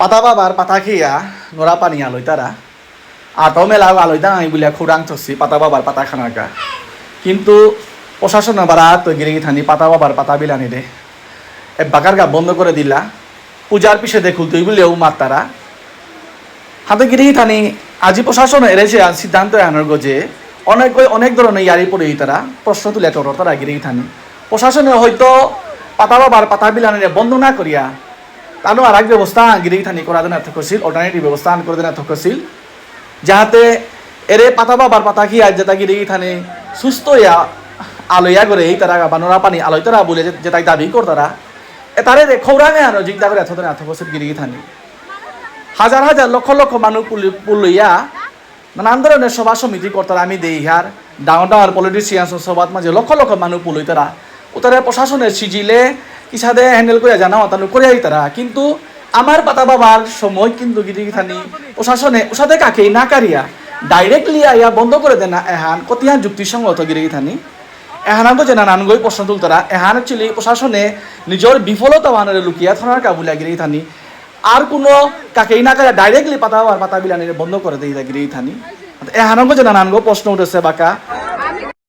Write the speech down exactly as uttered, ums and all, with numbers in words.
পাতা বাবার পাতা খেয়া নোরা পানি আলইতারা। আতো মেলা আলইতা নাই বুলিয়া খুরাং থসি পাতা বাবার পাতা খানাকা। কিন্তু প্রশাসন বারা তো গিরি গিথানি পাতা বাবার পাতা বিলানি দে। এ বাকারগা বন্ধ করে দিলা। পূজার পিছে দে খুলতেই বুলিয়াও মাত্তারা। হাতে গিরি গিথানি আজি প্রশাসন এরেছে আর সিদ্ধান্ত আনার গজে অনেক, অনেক ধরনের ইয়ারি পড়ে তারা প্রশ্ন তুলে চড় তারা গিরি গিথানি। প্রশাসনে হয়তো পাতা বাবার পাতা বিলানি বন্ধ না করিয়া তানু আর এক ব্যবস্থা গিরি গিথানি করা দেনা থকসিল, অল্টারনেটিভ ব্যবস্থা আন করে দেনা থকসিল। যাহাতে এরে পাতা বাবার পাতা কি আর যেটা গিরি গিথানি সুস্থ ইয়া আলোয়া করে এই তারা বানোরা পানি আলোয় তারা বলে যে-, যেটাই দাবি করতারা। এ তারে রে খৌরাঙে আনো জিগদা করে এত দেনা থকসিল গিরি গিথানি। হাজার হাজার লক্ষ লক্ষ মানুষ পুলি-, পুলইয়া নানান ধরনের সভা সমিতি করতারা আমি দেই হার, ডাঙর ডাঙর পলিটিশিয়ান সভাত মাঝে লক্ষ লক্ষ মানুষ পুলইতারা। উতারে প্রশাসনের সিজিলে কিসাদে হ্যান্ডেল করে জানা তানু করে আইতারা। কিন্তু আমার পাতা বাবার সময় কিন্তু গিরি গিথানি প্রশাসনে উসাদে কাকেই না কারিয়া ডাইরেক্টলি আইয়া বন্ধ করে দেনা এহান কতিহান যুক্তিসঙ্গত গিরি গিথানি। এহানাঙ্গ যে নানানগই প্রশ্ন তুলতারা, এহান actually প্রশাসনে নিজের বিফলতা বাহানরে লুকিয়া থানার কাবুলিয়া গিরি গিথানি। আর কোনো কাকেই না কারিয়া ডাইরেক্টলি পাতা বাবার পাতা বিলানি বন্ধ করে দেই গিরি গিথানি। এহানাঙ্গ যে নানানগো প্রশ্ন উঠেছে বাকা।